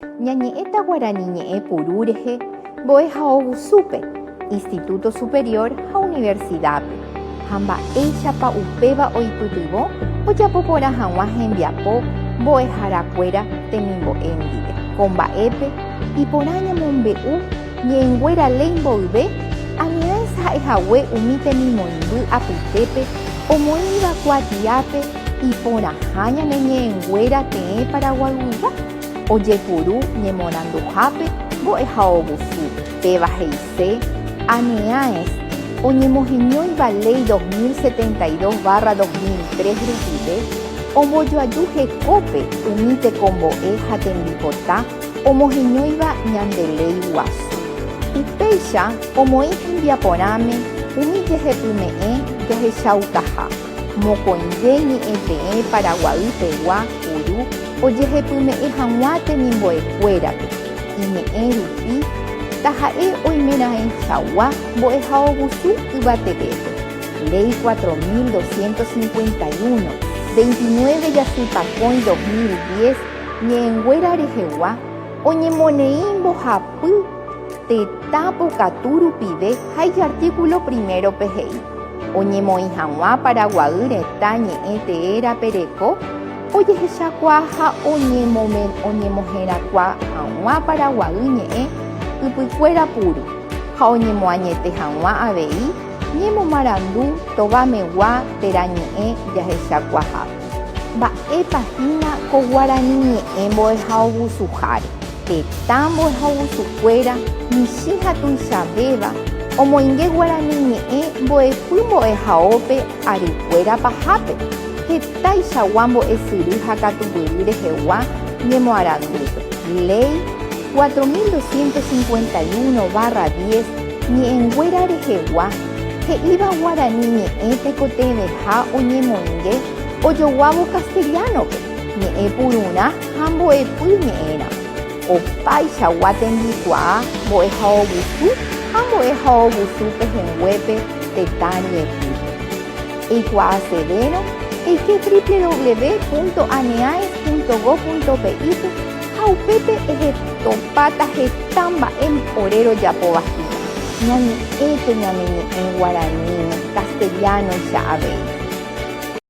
Ñañe'ẽta guarani ñe'ẽ puru rehe mbo'ehaovusúpe, instituto superior ha universidad-pe, ha mba'éichapa upéva oipytyvõ ojapo porã hag̃ua hembiapo mbo'eharakuéra temimbo'e ndive. Ko mba'épe iporã ñamombe'u ñe'ẽnguéra léi mboyve aniáicha ha'ehague umi temimoĩmby apytépe omoĩva kuatiápe iporãha ñane ñe'ẽnguéra tee Paraguayguigua. Ojepuru ñemoranduhápe mbo'ehaovusu, péva he'ise Aneães oñemoheñóiva Léi 2072/2003 rupive ombojoaju hekópe umi tekombo'e ha tembipota omoheñóiva ñande léi guasu. Upéicha omoĩ hembiaporãme umi jehepyme'ẽ jahechaukaha. Mokõive ñe'ẽteẽ Paraguay pegua puru ojehepyme'ẽ hag̃ua temimbo'ekuérape, iñe'ẽ rupi taha'e oimeraẽichagua mbo'ehaovusu yvatevépe. Léi 4251, 29 jasypakõi 2010 ñe'ẽnguéra rehegua oñemoneĩ mbohapy tetã pokatu rupive ha ijartículo primero-pe he'i. Oñemoĩ hag̃ua Paraguay retã ñe'ẽ tee rapereko ojehechakuaa ha oñemoherakuaa hag̃ua Paraguay ñe'ẽ ypykuéra puru ha oñemoañete hag̃ua avei ñemomarandu tovamegua térã ñe'ẽ jahechakuaahápe. Mba'épa hína ko guarani ñe'ẽ mbo'ehaovusuháre? Tetã mbo'ehaovusukuéra michĩ ha tuichavéva omoinge guarani ñe'ẽ mbo'epy mbo'ehaópe arykuéra pahápe, hetaichagua mbo'esyry ha katupyry rehegua ñemoarandúpe. Léi 4251/10 ñe'ẽnguéra rehegua he'íva guarani ñe'ẽ tekotevẽha oñemoinge ojoguávo castellano-pe, ñe'ẽ pururã ha mbo'epy ñe'ẽrã, opaichagua tembikuaa mbo'ehaovusu ha mbo'ehaovusu pehẽnguépe tetã ryepýpe. Eikuaasevérõ, eike www.aneaes.gob.pi-pe ha upépe ehetopáta heta mba'e ore rojapóva hína. Ñañe'ẽke ñane ñe'ẽ guaraníme, castellano-icha avei.